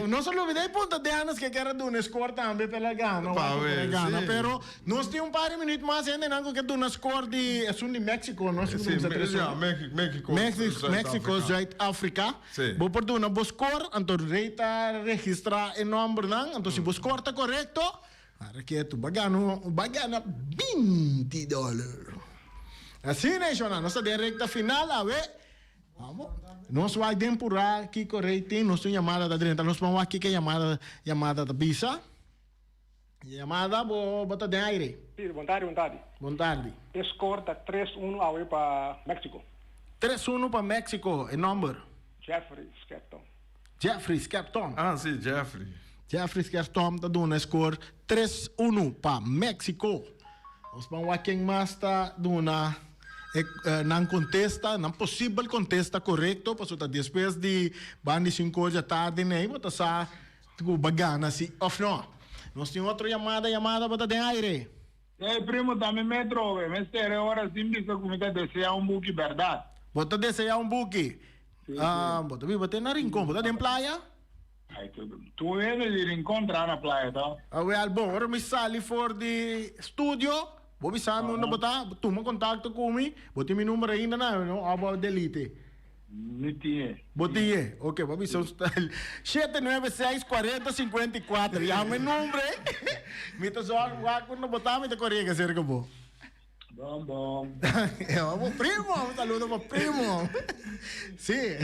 S1: nos a lubida e punta Dennis ke kier a duna e score tambe pa el a gana,
S2: Pa
S1: wak
S2: we,
S1: el a gana,
S2: sí.
S1: pero nos tin un par di minuut mas hendenan ku ke duna score di esun di Mexico, no?
S2: Sí,
S1: Si ku
S2: Me- ja, Mexico, Mexico,
S1: Mexico, Mexico,
S2: Zuid-Afrika.
S1: Zuid-Afrika.
S2: Sí.
S1: Bo por duna bo score, anto Rey ta registra e nombernan, anto si bo score ta korekto, Para ke tu ba gana ba gana 20 dollar. Asina e shona, nos ta den recta final awe. Vamos. Nos wak den pura kiko rating, nos tin yamada ta drenta, nos ban wak kiko yamada yamada ta bisa. Yamada bo bo ta den aire.
S7: Sí, bon tardi, bon tardi.
S1: Bon tardi.
S7: E score ta tres uno awe pa Mexico.
S1: Tres uno pa Mexico, e nomber?
S7: Jeffrey Skepton.
S1: Jeffrey Skepton.
S2: Ah, si, Jeffrey.
S1: Jeffrey Skepton ta duna e score tres uno pa Mexico. Nos ban wak ken mas ta duna e nan contesta, nan posibel contesta corecto, pasobra ta despues di ban di cinco or dja tardi nei bo ta sa cu bo a gana si of no. Nos tin otro yamada, yamada bo ta den aire.
S5: Hey primo ta mi metro obe, mester e ora sin bisa cu mi ta desea un buki berdad.
S1: Bo ta desea un buki?
S5: Sí, sí.
S1: Ah, bo ta biba te na Rincon, bo ta den playa?
S5: Ay, tu, tur hende di Rincon traha na playa to.
S1: Ah, wel, bon, ora mi sali for di studio, bo bisa mi unda bo ta, bo tuma contacto cu mi, bo tin mi number ainda na, no, of bo a delete?
S5: Mi tin e.
S1: Bo tin e? Ok, bo a bisa un 796 40 54. Yama e number ei. Mi ta zorg wak unda bo ta, mi ta kore yega serka bo.
S5: Bon, bon.
S1: Bo primo, un saludo pa primo. Sí,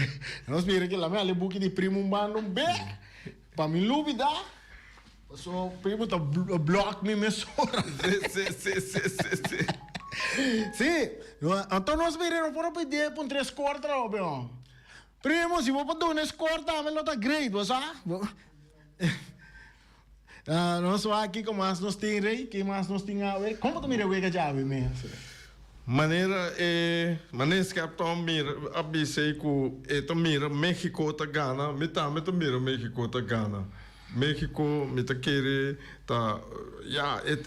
S1: nos mira ki lame ale buki di primo un banda un be. Pa mi lubida, paso primo ta block mi mesora.
S2: Sí, sí, sí, sí, sí, sí.
S1: Sí, anto nos mira no por a pidi pa un tres kort trabou peon. Primo, si bo por duna es kort tambe lo ta great, bo sa? Nos wak kiko mas nos tin, Rey? Ki mas nos tin awe? Kon bo ta mira e wega djawe mes?
S2: Manera e manera Skepton mira a bisa ei ku e ta mira Mexico ta gana, mi tambe ta mira Mexico ta gana. Mexico mi ta kere ta ya e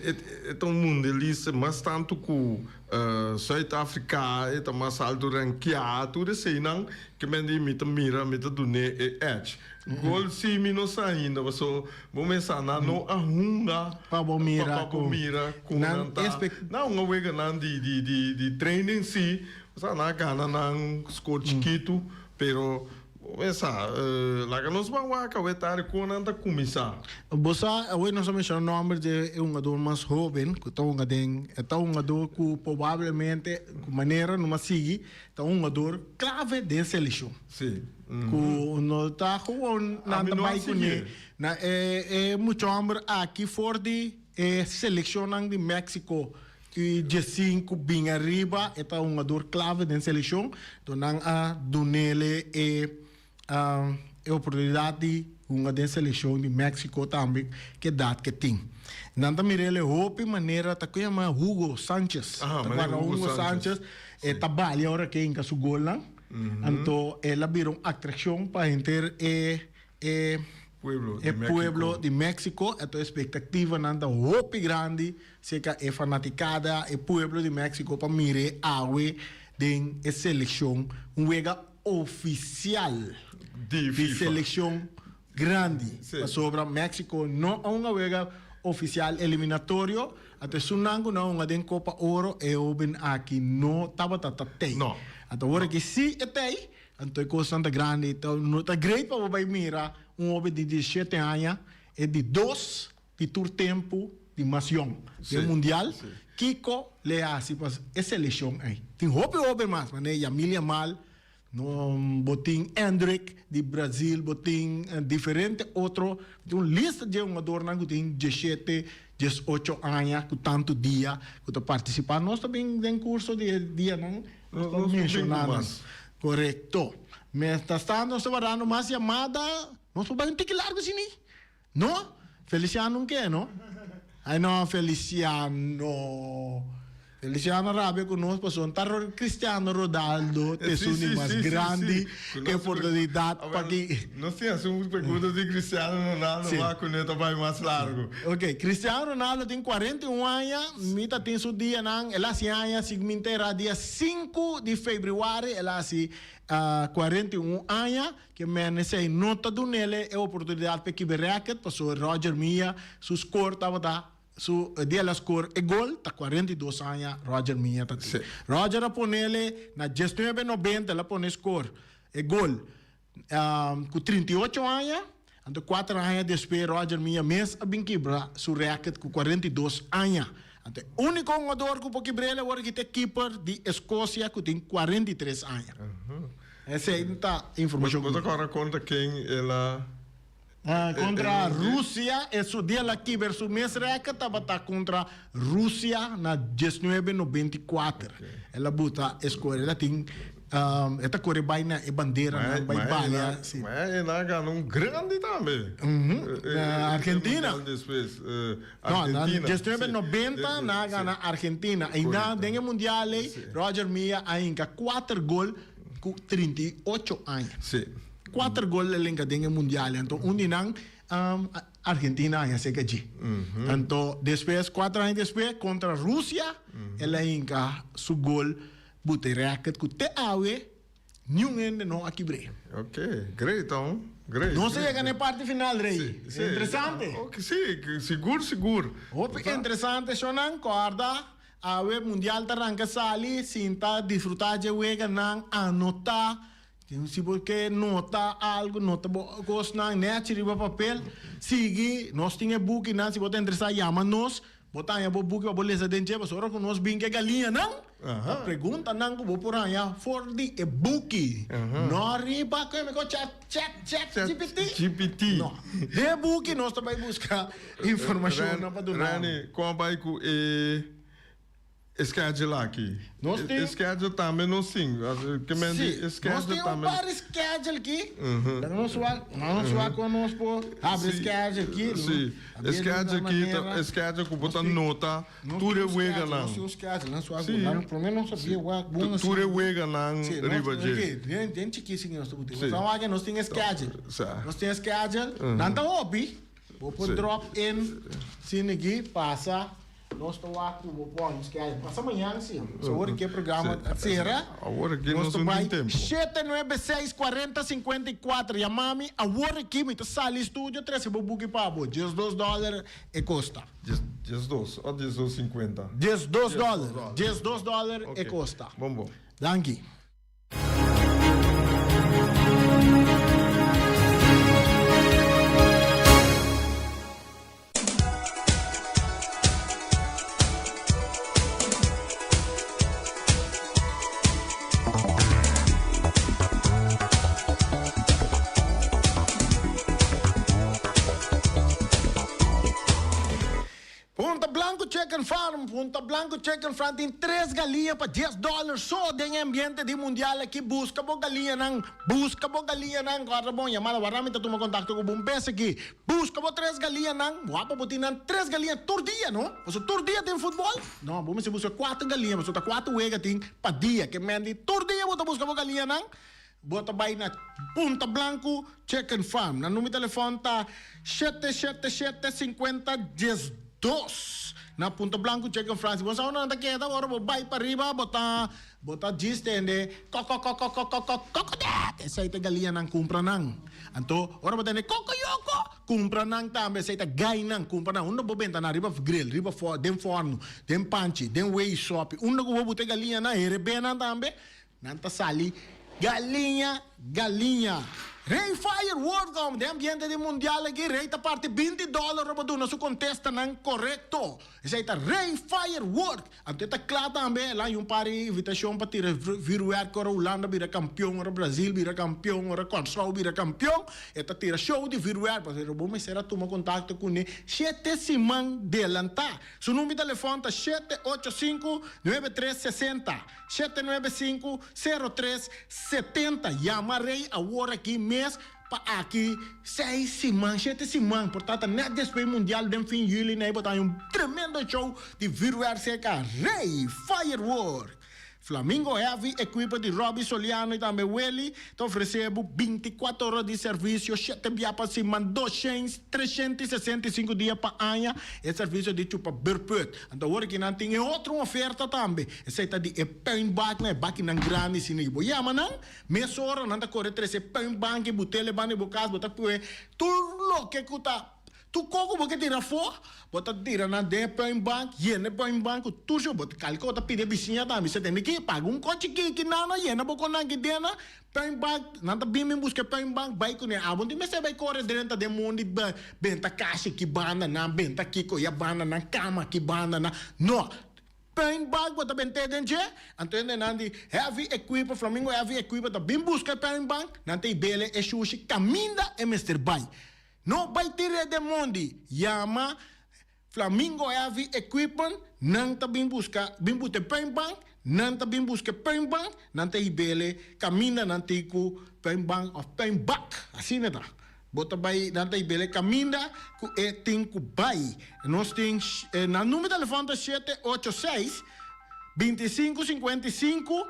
S2: e ta un mundialista mas tantu ku Zuid Afrika e ta mas alto rankia tur eseinan ke men di mi ta mira mi ta dun'é e edge. Gol si mi no sa ainda paso bo mesa nan no a hunga
S1: Pa bo mira
S2: pa bo
S1: ku
S2: mira ku
S1: nan
S2: nan ta
S1: expect
S2: nan hunga wega nan di di di di training si osea nan a gana nan score chikitu pero bo mesa laga nos ban wak awe tardi kon nan ta kuminsa.
S1: Bo sa awe nos a menciona nomber di e hungador mas hoben ku ta hunga den e ta hungador ku probablemente ku manera no mas sigui ta un hungador clave den seleccion.
S2: Si.
S1: Ku no ta gewoon nan
S2: Ami
S1: ta
S2: no a
S1: bai kuné.
S2: sigui.
S1: Na e e mucha hòmber aki for di e selekshonnan di Mexico i 15 bin ariba e ta hungador klave den selekshon. Enton nan a dunele e e oportunidat di hunga den selekshon di Mexico tambe ku edat ke tin. Nan ta mir'el e hopi manera ta ku yama Hugo Sanchez.
S2: Aha,
S1: Ta
S2: manera
S1: guarda
S2: Hugo
S1: Hugo
S2: Sanchez.
S1: Sanchez e ta balia ora ke hinka su golnan. Anto el a bira un atraccion pa henter e e
S2: Pueblo di
S1: e
S2: Mexico.
S1: pueblo di Mexico. Anto expectativanan ta hopi grandi cerca e fanaticada, e pueblo di Mexico pa mir'e awe den e seleccion, un wega oficial
S2: Di
S1: di
S2: FIFA.
S1: seleccion grandi.
S2: Sí.
S1: Pasobra Mexico no a hunga wega oficial eliminatorio, anto esunnan cu no a hunga den Copa Oro e hoben aki no tabata ta tey.
S2: No.
S1: Anto ora ki si e tey, anto e cosnan ta grandi. Ta no ta great pa bo bay mira un hoben di 17 aña, e di dos di tur tempo di mas yong den
S2: Sí,
S1: mundial,
S2: sí.
S1: Kiko lo e hasi pa e selekshon ei? Tin hopi hoben mas, manera Yamil Yamal, no, bo tin Endrick di Brazil, bo tin diferente otro, tin un lista dje hungadornan ku tin diesshete, diesocho aña ku tantu dia ku ta partisipá. Nos ta bin den kurso di e dianan, nos ta menshoná nan. Korekto. Mientras tanto nos ta wardando mas yamada, nos por bai un tiki largu asina. No? Feliciano un ke, no? Ay no, Feliciano. Feliciano rabia ku nos pasobra ta Cristiano Ronaldo ta esun di mas grandi ku e oportunidat pa ki.
S2: Nos tin hasi un pregunta di Cristiano Ronaldo wak ku ne ta bai mas largu.
S1: Ok, Cristiano Ronaldo tin 41 aña, mi ta tin su dianan, el a hasi aña si mi entera dia sinku di febrüari el a hasi 41 aña. Ke men esei no ta dunele e oportunidat p'e kibe rèkert, pasobra Roger Milla su skor tabata su dia el a skor e gol ta 42 aña Roger Milla ta tin. Roger a ponele na diesnuebe nobenta el a pone skor e gol ku 38 aña, anto kuater aña despues Roger Milla mes a bin kibra su rèkert ku 42 aña. Anto e úniko hungador ku por kibr'el awor aki ta e kiper di Eskosia ku tin 43 aña. Esei ta informashon.
S2: Bo ta kòrda kontra ken el a.
S1: Kontra Rusia, e su dia el a kiber su mes rèkòrt tabata kontra Rusia na diesnuebe nobenta i kuater. El a buta e skor, el a tin, e ta kore bai na e banderanan bai balia.
S2: Ma el a gana un grandi tambe.
S1: Na Argentina. No, na diesnuebe nobenta nan a gana Argentina. Einan den e mundial ei Roger Milla a hinka kuater gol. Ku 38 aña.
S2: Sí.
S1: Kuater gol el hinka den e mundial. Anto un di nan Argentina haña seka dje. Anto despues, kuater aña despues, kontra Rusia el a hinka su gol buta e rèkert ku te awe niun hende no a kibr'é.
S2: Ok, great hon. Great.
S1: Nos a yega na e parti final, Rey.
S2: Sí, sí.
S1: Interesante.
S2: Ok, sí, sigur, sigur.
S1: Hopi interesante, shownan. Kòrda Awe mundial ta ranka sali, sinta disfruta dje weganan, anota, si bo ke nota algo, nota bo kosnan nechi riba papel, sigui, nos tin e bukinan, si bo ta interesa yama nos, bo ta haña bo buki pa bo lesa den dje, pasobra ora ku nos bin ku e galiñanan, ta preguntanan ku bo por haña for di e buki, no riba ku chat chat chat gpt, no, den e buki nos ta bai buska. Informashonnan pa duna.
S2: Renny, kon a bai ku e schedule aki?
S1: Nos tin.
S2: E schedule tambe nos tin. Ke men di e schedule tambe.
S1: Si, nos tin un par di schedule aki. Laga nos wak, nos wak kon nos por habri e schedule aki.
S2: Si, e schedule aki ta e schedule ku bo ta nota tur e weganan.
S1: Nos tin un schedule, nos wak bon. Prome nos a bia wak bon asina.
S2: Tur e weganan riba dje.
S1: Den chikí si nos ta buti. Nos a wak nos tin e schedule. Nos tin e schedule. Nan ta hopi. Bo por drop in sin aki pasa nos ta wak ku bo pon schedule pasa mañan si so awor aki e programa a sera nos ta bai shete nuebe seis kuarenta sinkuenta i kuater yama mi awor aki mi ta sali studio trese bo buki pa bo diesdos dòler e kosta.
S2: Diesdos o diesdos sinkuenta?
S1: Diesdos dòler diesdos dòler e kosta. Danki. Punta Blanco Chicken Farm, Punta Blanco Chicken Farm tin tres galiña pa dies dòler so den e ambiente di mundial aki. Buska bo galiñanan, buska bo galiñanan. Kòrda bon yamada, wara mi ta tuma kontakto ku bo un bes aki. Buska bo tres galiñanan. Wou bo tin nan tres galiña tur dia, no? Pasobra tur dia tin futbòl? No, bo mester buska kuater galiña pasobra ta kuater wega tin pa dia. Ke men di tur dia bo ta buska bo galiñanan. Bo ta bai na Punta Blanco Chicken Farm. Nan number telefon ta shete shete shete sinkuenta diesdos. Na Punta Blanco Chicken Farm. Si bo sa unda nan ta keda, ora bo bai pariba bo ta bo ta djis tende kokokokokokokokodet. Esei ta e galiñanan kumpra nan. Anto ora bo tende kokoyoko, kumpra nan tambe. Esei ta gainan, kumpra nan. Unda bo benta nan? Riba grill, riba den forno, den panchi, den wei sopi. Unda ku bo buta e galiñanan, herebé nan tambe. Nan ta sali galiña galiña. Rey Firework om den ambiente di mundial aki Rey ta parti 20 dollar pa duna su contestanan corecto. Esey ta Rey Firework. Anto e ta cla tambe el a hay un par di invitacion pa tira vuurwerk ora Hulanda bira campeon, ora Brazil bira campeon, ora Kòrsou bira campeon. E ta tira show di vuurwerk pasobra bo mester a tuma contacto cune shete siman delanta. Su number di telefon ta shete ocho sinku nuebe tres sesenta, shete nuebe sinku sero tres setenta. Yama Rey awor aki mes pa aki seis siman, shete siman, por ta ta net despues mundial den fin juli na e bo ta haña un tremendo show di vuurwerk serka Rey Firework. Flamingo Heavy Equipo di Robby Soliano y tambe Willy ta ofrece bo 24 ora di servicio, shete bia pa siman, doshens, 365 dia pa aña, e servicio di chupa beurput. Anto awor aki nan tin e otro un oferta tambe, esey ta di e puinbaknan, e bakinan grandi asina y bo yama nan, mesora nan ta core trece puinbanki, butele banda di bo cas, bo ta pue tur loke cu ta. Tur kos ku bo ke tira afó, bo ta tira nan den e puinbank, yena e puinbank ku tur shon. Bo ta kalke bo ta pidi e bisiña tambe, si tende ki paga un kochi ki ki nan a yena bo konan ki den nan puinbank. Nan ta bin bin buska e puinbank bai kuné. Abo no tin mester bai kore drenta den mondi benta kashi ki banda nan, benta kiko ya banda nan, kama ki banda nan. No! Puinbank bo ta bent'é den dje, anto hende nan di Heavy Equipo, Flamingo Heavy Equipo ta bin buska e puinbank, nan ta hib'é e shushi kaminda e mester bai. No bai tir'é den mondi, yama Flamingo Heavy Equipment, nan ta bin buska, bin buta e puinbank, nan ta bin buska e puinbank, nan ta hib'ele kaminda nan tin ku puinbank òf puinbak, asina ta. Bo ta bai, nan ta hib'ele kaminda ku e tin ku bai. Nos tin, nan number di telefòn ta shete ocho seis, 25 55,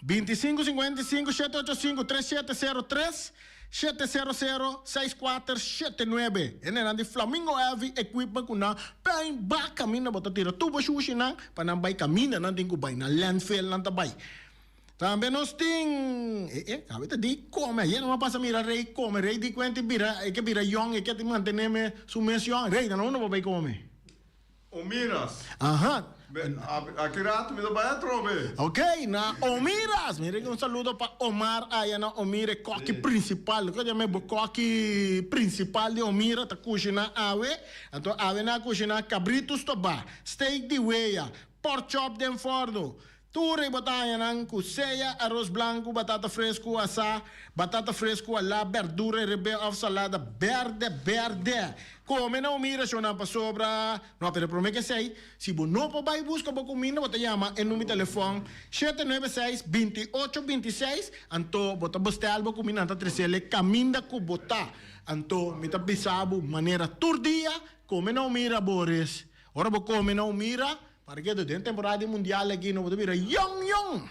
S1: 25 55 785 3703 700 6479. E nenan di Flamingo Heavy Equipment ku nan pèin ba kaminda bo ta tira tur bo shushinan pa nan bai kaminda nan tin ku bai na landfill nan ta bai. Tambe nos tin e e kabe ta di kome ayer nan a pasa mira Rey kome Rey di kuenti bira e ke bira yòn e ke tin mantene me su mes yòn Rey ta na unda bo bai kome?
S2: Omiras.
S1: Aha.
S2: Aki rato mi ta bai atrobe.
S1: Ok, na Omiras. Mi reken un saludo pa Omar aya na Omira, e koki principal. Loke yama e bo koki principal di Omira ta kushina awe. Anto awe nan a kushina cabrito stobá, steak di wea, pork chop den forno, Tur e botañanan ku sea aros blanku, batata fresku asá, batata fresku alá, bèrdura rebé òf salada bèrdè bèrdè. Kome na un mira shonnan pasobra no a pere promé ku esei. Si bo no por bai buska bo kuminda bo ta yama e number di telefòn 796 28 26 anto bo ta bestèl bo kuminda nan ta tresel e kaminda ku bo ta. Anto mi ta bisa bo manera tur dia kome na un mira Boris. Ora bo kome na un mira. Parke den temporada di mundial aki no bo ta bira yong yong.